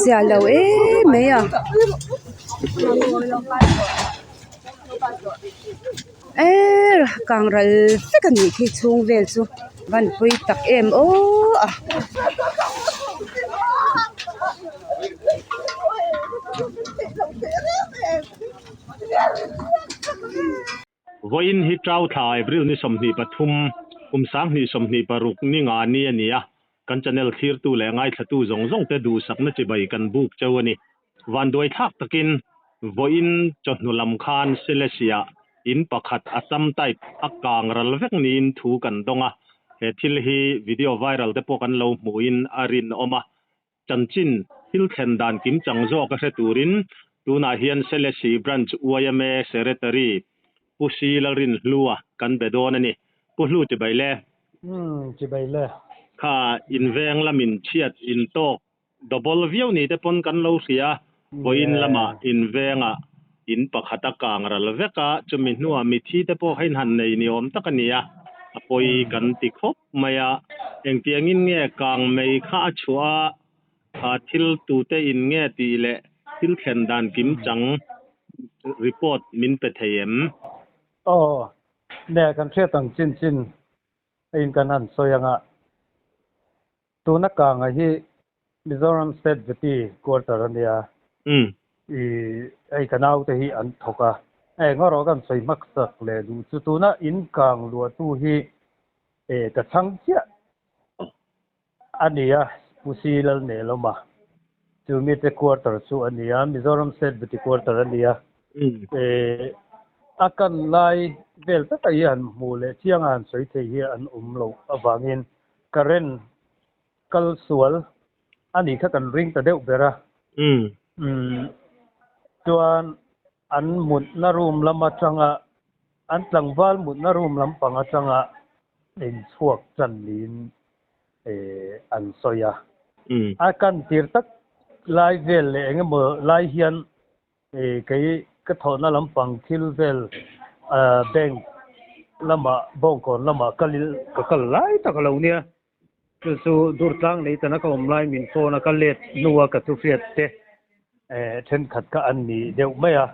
Zia lo emai a eee kang ral vek a nih khi chhung vel chu van pui tak em aww a. Vawiin hi Chau thla April ni 23, kum 2026 ni nga ni a ni a, kan channel thlirtu leh ngaithlatu zawng zawng te duhsakna chibai kan buk cheu a ni. Vanduai thlak takin vawiin chawhnu lam khan Silesia in pakhat Assam type a kang ral vek niin thu kan dawng a, he thil hi video viral te pawh kan lo hmuhin a rinawm a, Chanchin thil thlen dan kimchang zawk a hre turin tunah hian Selesih Branch yma Secretary Pu Si Lalrinhlua kan be dawn a ni. Pu Hlu chibai le. Umm chibai le. Kha inveng lamin chhiat intawk double viau ni te pawn kan lo hria. Vawiin lamah invengah in pakhat a kang ral vek a, chumi hnuah mithi te pawh kha inhan nei ni awm tak a ni a, a pawi kan ti khawp mai a. Engtiangin nge kang mei kha a chhuah a, thil tute in nge tih leh thil thlen dan kim chang report min pe thei em? Aw, nge kan hriat ang chin chin a in kan han sawi ang a. Tuna kanga hi Mizoram State Vety Quarter a nia. I hei ka naute hi an thawk a. Eng erawh kan sawi hmaksak leh duh chu tuna in kang luahtu hi e ka chhang chiah a nia Pu Si Lalnelawma chu mite quarter chu a nia Mizoram State Vety Quarter a nia. E a kan lai vel taka hi han hmuh leh chianga han sawi thei hi an awm loh avangin Current kal sual a nih kha kan ring ta deuh ber a. Umm chuan an mutna room lam atanga an tlangval mutna room lampang atanga inchhuak tan niin an sawi a. A kan tir tak lai vel leh eng emaw lai hian Kei ka thawhna lampang thil vel bank lamah bawngkawn lamah kal ka kal lai tak a lo nia. Chu chu Durtlang lei tana ka awm lai min phone a ka let hnua ka thu hriat te thenkhat kha an ni deuh mai a.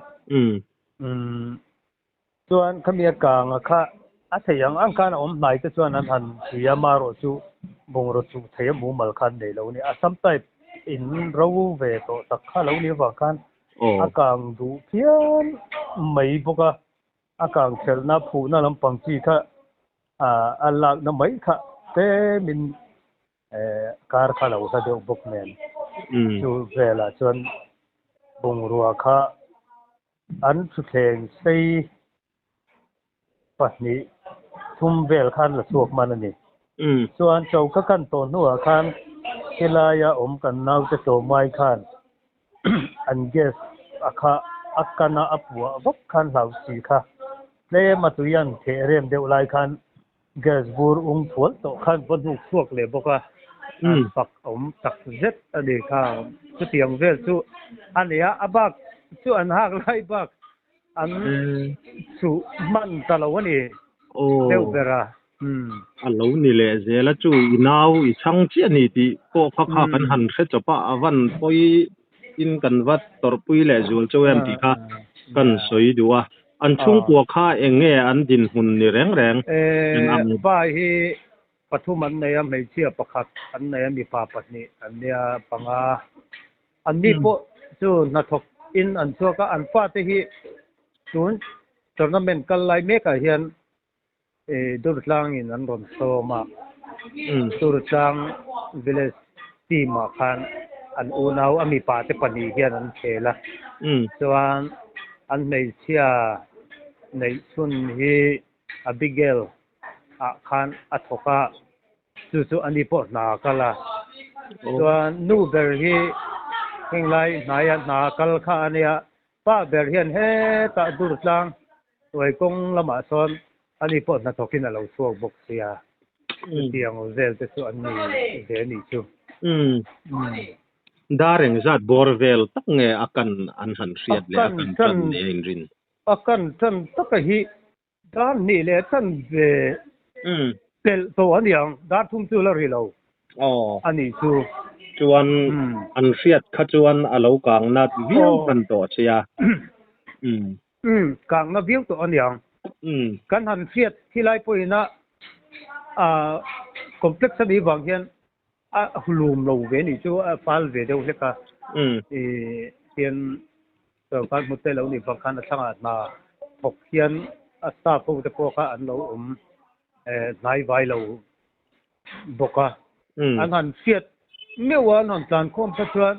Chuan khami a kanga kha a thei ang ang khan a awm hnai te chuan an han pui a, marawh chu bungraw chuh thei a mumal khan nei lo a ni. Assam type in ro ve tawh tak kha lo ni avang khan a kang duh phian mai bawk a, a kang thelhna phuhna lampang chi kha a lakna mai kha tlemin kar kha lo hla deuh bawk nen chu velah chuan bungrua kha An thutthleng sei pahnih thum vel khan la chhuak hman a ni. Chuan choka kan tawh hnuah khan helaia awm kan naute tlawmai khan an gas a kha a kana a puah vak khan hlau si kha tlem a tui an theh rem deuh lai khan Gas bur ung thual tawh khan va hnuk chhuak leh bawk a, an fak awm tak zet a ni kha. Chutiang vel chu a ni a, a bak chu an hak lai bak an chuh hman ta lo a ni deuh ber a. A lo ni leh zel a, chu i nau i chhang chiah a ni tih pawh kha kha kan han hre chawp a, a van pawi in kan va tawrhpui leh zual chauh em tih kha kan sawi duh a. An chhungkua kha eng nge an dinhmun ni reng reng en ang? Pa hi pathum an nei a, hmeichhia pakhat an nei a, mipa pahnih an nia panga. Anni pawh chu hnathawk in an chhuak a, an fate hi tun tournament kal lai mekah hian Durtlang in an rawn sawm a, Durtlang village team ah khan an unau a mipa te pahnih hian an khel a, chuan an hmeichhia neih chhun hi Abigail ah khan a thawk a, chu chu ani pawh hna a kal a, chuan nu ber hi henglai hnaia hna kal kha a nia, pa ber hian hetah Durtlang Tuai kawng lamah sawn ani pawh hnathawkin a lo chhuak bawk sia, chutiang vel te chu an ni ve a nih chu. Umm. Dar engzat bawr vel tak nge a kan an han hriat leh a kan tan nia inrin? A kan tan taka hi dar hnih leh tan ve pelh tawh a niang, dar thum chu la ri lo. Aw. A nih chu. Chuan an hriat kha chuan a lo kang nat viau hman tawh sia. Umm kang na viau tawh a niang. Kan han hriat khilai pawhin a complex a nih vang hian a hlum lo ve nih chu a fal ve deuh hlek a. Hian sorkar hmu te lo nih vang khan a thlangah hna thawk hian a staff ho te pawh kha an lo awm hnai vai lo bawk a. An han hriat meuh a, an han tlan khawm kha chuan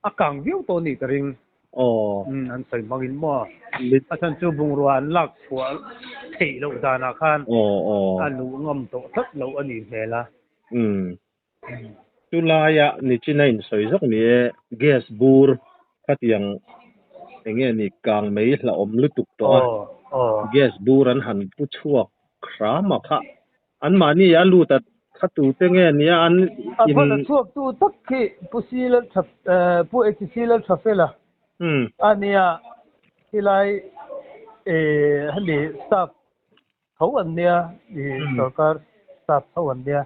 a kang viau tawh a nih ka ring. An sawi hmangin maw? A chhan chu bungrua an lak chhuah theih loh danah khan a luh ngam tawh tlat loh a nih hmel a. Chu laia nichin a insawi zawk ni e, gas bur khatiang eng nge ni kang mai hlauhawm lutuk tawh a, gas bur an han pu chhuak hram a kha. Anmahni a lut a kha tute nge nia an A in. A chhuak tu tak khi Pu C Lal Tha Pu HC Lal Tha Fela a nia khilai hemi staff tho an nia i sorkar staff tho an nia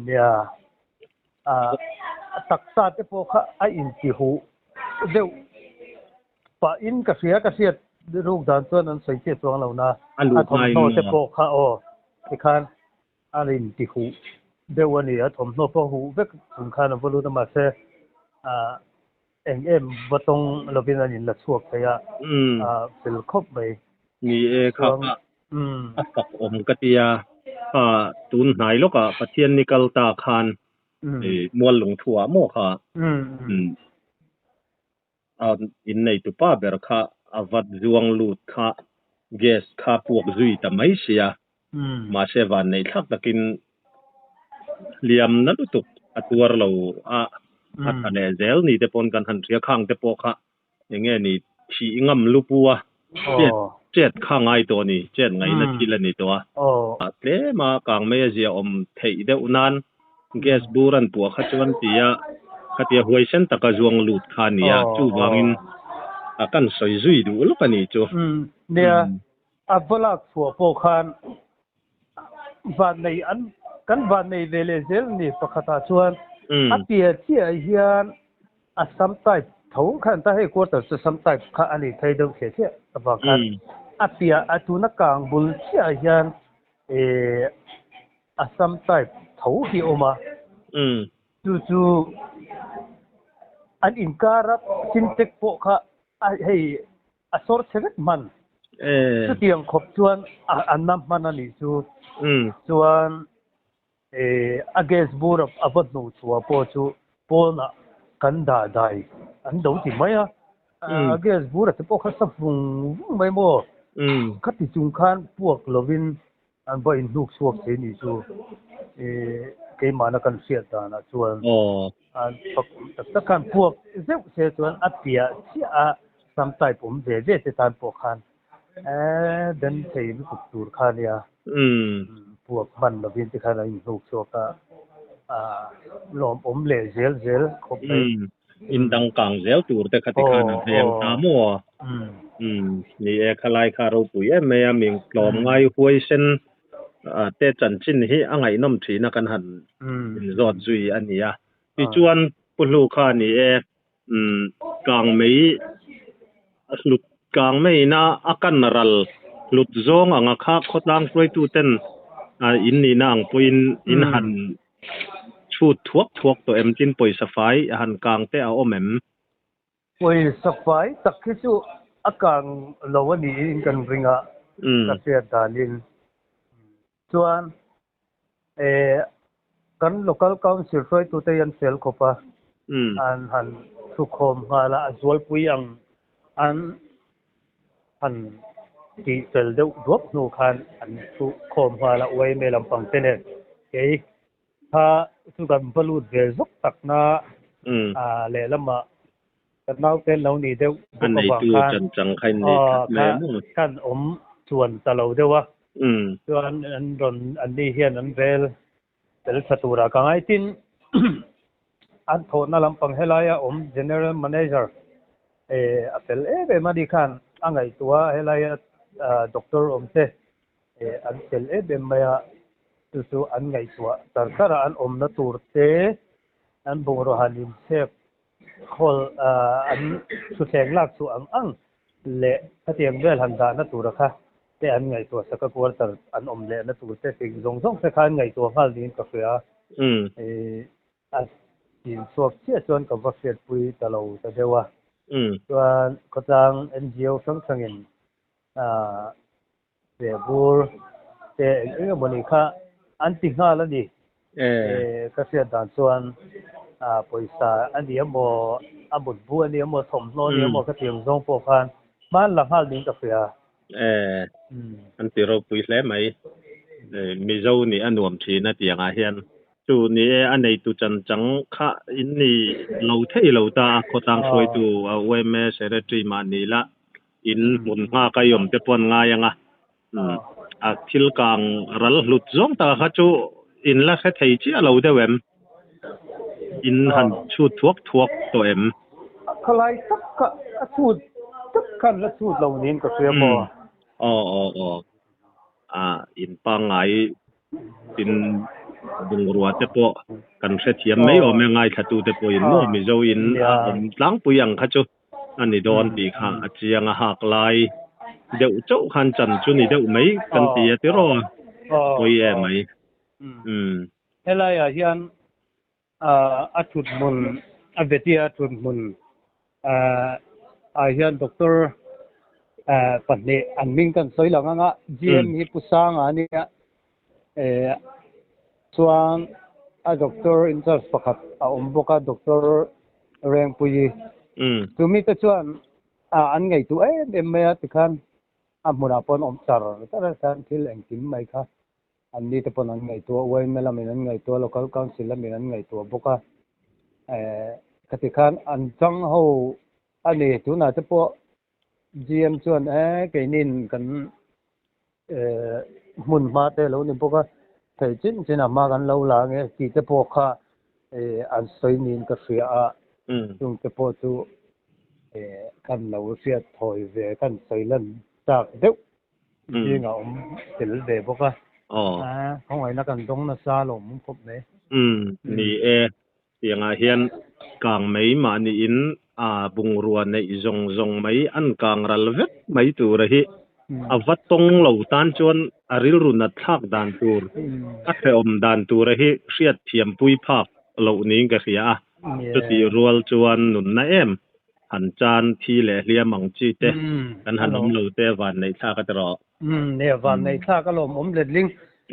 nia a taksa te pawh kha a inti huh deuh pah in ka hria ka hriat ruk dan chuan an sawi chiah chuang lo na a thawmhnaw te pawh kha aw tikhan a inti huh deuh a ni a thawmhnaw pawh huh vek chung khan a va lut a mahse ah eng em va tawng lovin an inla chhuak thei a fel khawp mai. Ni e kha kha a fak awm ka tia kha tun hnai lawkah Pathian ni kal ta khan Mual lungthuah maw kha a inneitu pa ber kha a vat zuang lut kha gas kha puak zui ta mai sia mahse vanneih thlak takin hliam na lutuk a tuar lo a a tha leh zel ni te pawn kan han hria khang te pawh kha eng nge ni thih ngam lupu a chet chet kha ngai tawh a ni chet ngaihna thil a ni tawh a tlem a kang mai a zia awm theih deuh nan gas bur an puah kha chuan tia khatia huaisen taka zuang lut kha a ni a chuvangin a kan sawi zui duh lawk a ni chu. Nia a va lak chhuah pawh khan vannei an kan vannei ve leh zel a ni pakhatah chuan a piah chiah hian Assam type tho khan ta hei quarter chu Assam type kha a ni thei deuh thliah thliah avang khan a piah a tuna kang bul chiah hian ih Assam type tho hi a awm a chu chu an inkara sintex pawh kha a hei a sawr chhe vek hman chutiang khawp chuan a na hman a nih chu chuan A gas bur a va hnuh chhuah pawh chu pawnah kan dah dai an do ti mai a, a gas bur a te pawh kha sa vung vung mai maw? Khati chung khan puak lovin an va inhnuk chhuak thei nih chu keimahna kan hriat danah chuan an fak awm tak tak khan puak zeuh se chuan a piah chiah a sam type awm ve ve te tan pawh khan Den thei lutuk tur kha nia puak hman lovin te khan an inhnuk chhuak a, lawmawm leh zel zel khawp mai. In dang kang zel tur te kha ti khan a veng ta maw? Ni e, khalai kha ropui em mai a, mi tlawm ngai huaisen te chanchin hi a ngaihnawm thin a kan han inzawt zui a ni a. Tichuan Pu Hlu kha ni e, Kang mei hlut kang meiin a a kan ral hlut zawng anga kha khawtlang hruaitu ten in nihna ang pawhin in han chhut thuak thuak tawh em tin pawisa fai han kang te a awm em? Pawisa fai tak hi chu a kang lo a niin kan ring a, ka hriat danin chuan Kan Local Council hruaitute hi an fel khawp a, an han thukhawm nghal a, a zualpui ang an han tih fel deuh duap hnu khan an thukhawm nghal a, YMA lampang te nen kei kha chu kan va lut ve zawk tak na lehlamah Ka naute an lo nih deuh bawk avang khan khan awm chuan ta lo deuh a, chuan an rawn anni hian an rel tel tha turah ka ngai. Tin, an thawhna lampang helaia awm General Manager a fel em em a ni khan a ngaihtuah a, helaia doctor awm te an fel em em mai a. Chu chu an ngaihtuah char char a, an awmna tur te, an bungraw han inchhek khawl an thutthleng lak chhuah ang ang leh khatiang vel han dahna tura kha te an ngaihtuah sak a, quarter an awm lehna tur te ting zawng zawng te kha an ngaihtuah nghal niin ka hria. A chin chhuak chiah chuan ka va hriatpui ta lo ta deuh a. Chuan khawtlang NGO hrang hrangin Vehbur te eng eng emaw ni kha an ti nghal a ni. Ka hriat dan chuan pawisa a ni emaw, a mutbu a ni emaw, thawmhnaw a ni emaw ka ti ang zawng pawh khan hman la nghal niin ka hria. An ti ropui hle mai. Mizo nih a nuam thin a tiangah hian. Chu ni e, a neitu chanchang kha in ni lo thei lo ta a, khawtlang hruaitu yma Secretary mah ni la In hmun nghak a i awm te pawh an ngai ang a, a thil kang ral hlut zawng taka kha chu in la hre thei chiah lo deuh em? In han chhut thuak thuak tawh em? A khalai tak kha a chhut tak khan la chhut lo niin ka hria maw? Aw aw aw. A in pangngai tin bungrua te pawh kan hrethiam mai awm e ngaithla te pawhin maw Mizo in a awm tlangpui ang kha chu. A ni dawn tih kha a chiang a hak lai deuh chauh khan chan chu ni deuh mai kan ti a tiraw pawi em mai. Umm. Helaiah hian a thut hmun a vetia thut hmun ah hian doctor pahnih an hming kan sawi lang ang a, GM hi Pu Sanga a nia Chuan a doctor in charge pakhat a awm bawk a, Doctor Rengpuii. Chumi te chuan an ngaihtuah em em mai a, tikhan a hmunah pawh an awm char char a, tikhan thil engkim mai kha an ni te pawn an ngaihtuah, yma lamin an ngaihtuah, Local Council lamin an ngaihtuah bawk a. Khati khan an chang ho a ni, tunah te pawh GM chuan e keinin kan hmun hma te lo ni bawk a, thei chin chin a hma kan lo la ange tih te pawh kha an sawi niin ka hria a, chung te pawh chu kan lo hriat thawi ve kan sawi lan chak deuh zingah awm tel ve bawk a, khawngaihna kan dawng nasa alawm khawp mai. Ni e, Tiangah hian kang mai mahniin a bungrua neih zawng zawng mai an kang ral vek mai tura hi a va tawng lo tan chuan a rilru nat thlak dan tur, a hrehawm dan tura hi hriat thiampui phak loh niin ka hria a. Chutih rual chuan nunna em han chan thi leh hliam ang chi te kan han awm lo te van neih thlak a ti rawh. Nia van neih thlak a lawmawm letling.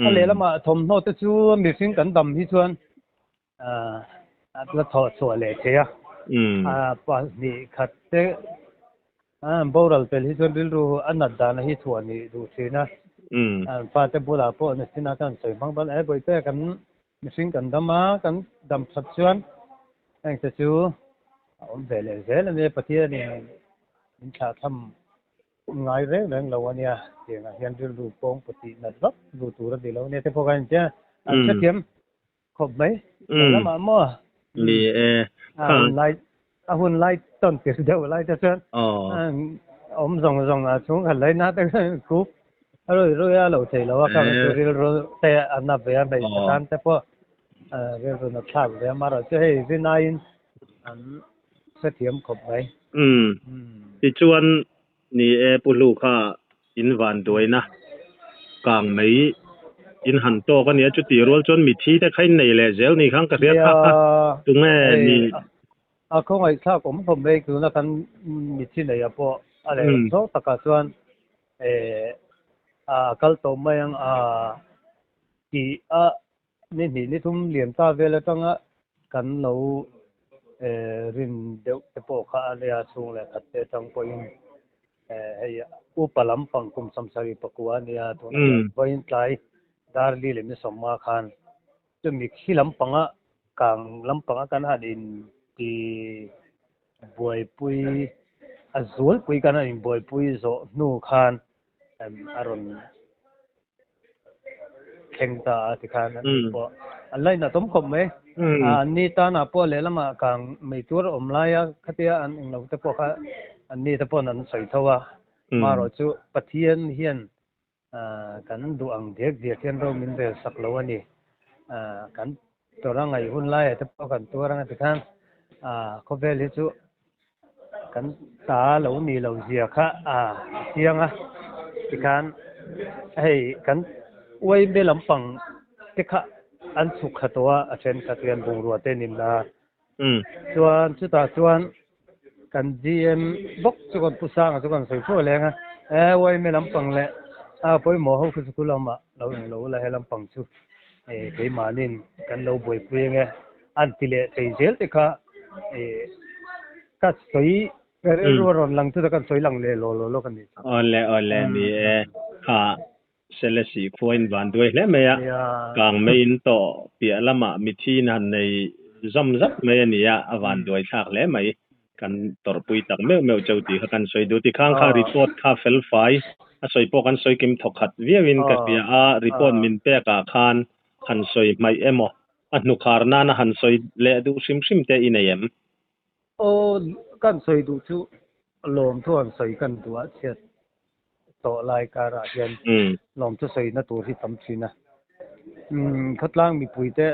A lehlamah thawmhnaw te chu mihring kan dam hi chuan la thawh chhuah leh thei a, pahnih khat te boral pel hi chuan rilru a nat dana hi chhuah nih duh thin a, fate bulah pawh nachina khan sawi hmang dawn e bawihte kan mihring kan dam a, kan dam that chuan heng te chu a awm ve leh zel a nia Pathianin min thlah tham Ngai reng reng lo a nia, tiangah hian rilru pawng pawtih nat vak duh tur a ni lo a nia te pawh khan intia an hrethiam khawp mai. Lo lamah maw? Ni e. A hun lai a hun lai tawn tir deuh lai te chuan awm zawng zawng a chhung khat lai na te khup a rawi rawi a lo thei lo a kha chu rilru te a na ve a hmeichhe tan te pawh rilru na thlak ve a marawh chu hei rinaiin an hrethiam khawp mai. Umm. Tichuan ni e Pu Hlu kha in vanduaina kang mai in han tawk a nia chutih rual chuan mithi te kha in nei leh zel ni khan ka hria kha kha tunge ni. A khawngaihthlak awm khawp mai tuna kan mithi nei ah pawh a leh zawk takah chuan a kal tawh mai ang a tih a Ni hnih ni thum lian ta vel atanga kan lo rin deuh te pawh kha a nia chhung leh khat te atang pawhin hei upa lampang kum sawmsarih pakua a nia tunah hian vawiin tlai Darli leh ni sawmnga khan chumi khi lampanga kang lampanga kan han inti buaipui a zualpui kan han inbuaipui zawh hnu khan a rawn thleng ta a tikhan an ni pawh an lainat awm khawp mai. An ni tanah pawh lehlamah kang mai tur a awm lai a khatia an englo te pawh kha an ni te paw'n an sawi tho a. Marawh chu Pathian hian Kan duh ang diak diak hian ro min rel sak lo a ni. Kan tawrh a ngaih hun laiah te pawh kan tuar ang a tikhan khawvel hi chu kan ta lo nih loh zia kha a chiang a. Tikhan hei kan uaime lampang te kha an chhuk kha tawh a, a thenkhat hian bungrua te an inla a. Chuan chutah chuan kan GM bawk chu kan pu Sanga chu kan sawi fo leng a, e uaime lampang leh a pawimawh ho kha chu khu lamah lo englo la he lampang chu e keimahnin kan lo buaipui ange an ti leh thei zel te kha e ka sawi ka rilru a rawn lang chu ta kan sawi lang leh law law lawk a ni. Awle awle ni e kha Selesih khua in van duai hle mai a, kang mai in tawh piah lamah mithi in han nei zawm zat mai a ni a, a van duai thlak hle mai. Kan tawrhpui tak meuh meuh cheu tih kha kan sawi duh. Tikhang kha report kha fel fai a sawi pawh kan sawi kim thawk khat viau in ka hria a, report min pek ah khan han sawi hmaih emaw a hnukhar nana han sawi leh duh hrim hrim te i nei em? Aw, kan sawi duh chu lawmthu han sawi kan duh a chhiat tawh lai karah hian lawmthu sawina tur hi tam thin a. Khawtlang mipuite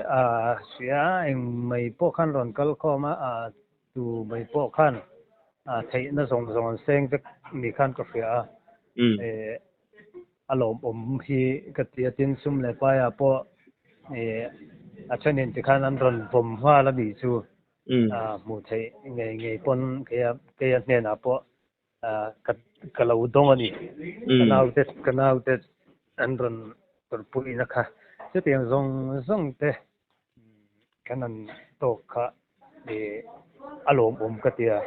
hria eng mai pawh khan rawn kal khawm a, tu mai pawh khan theihna zawng zawng an seng vek ni khan ka hria a. A lawmawm hi ka ti a, tin sum leh paiah pawh a thenin tikhan an rawn vawm nghal a nih chu hmuh theih ngei ngei pawn keia hnenah pawh ka ka lo dawng a ni. Ka naute ka naute an rawn tawrhpuina kha chutiang zawng zawng te kan han tawk kha ih a lawmawm ka ti a,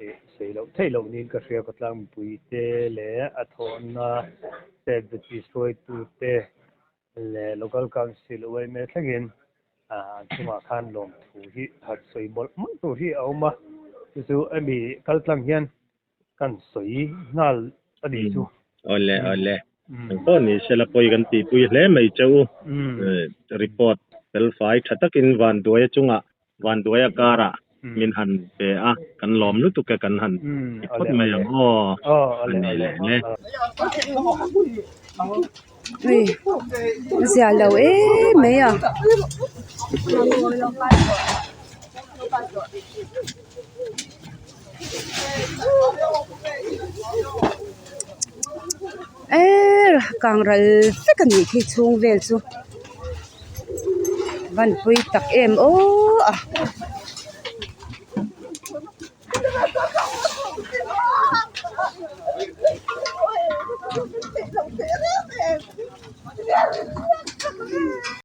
ih sawi loh theih loh niin ka hria khawtlang mipui te leh a thawhna state baptist hruaitu te leh local council uaime thlengin an chungah khan lawmthu hi han sawi mawlh mawlh tur hi a awm a, chu chu hemi kaltlang hian kan sawi nghal a nih chu. Awle awle engpawh ni sela pawi kan tihpui hle mai che u. Report felfai tha takin Vanduaia chungah Vanduaia karah min han pe a, kan lawm lutuk e, kan han ti phawt mai ang aw, a ni leh le. Ui, a zia lo em mai a. Eee kang ral vek a nih khi chhung vel chu van pui tak em aw a.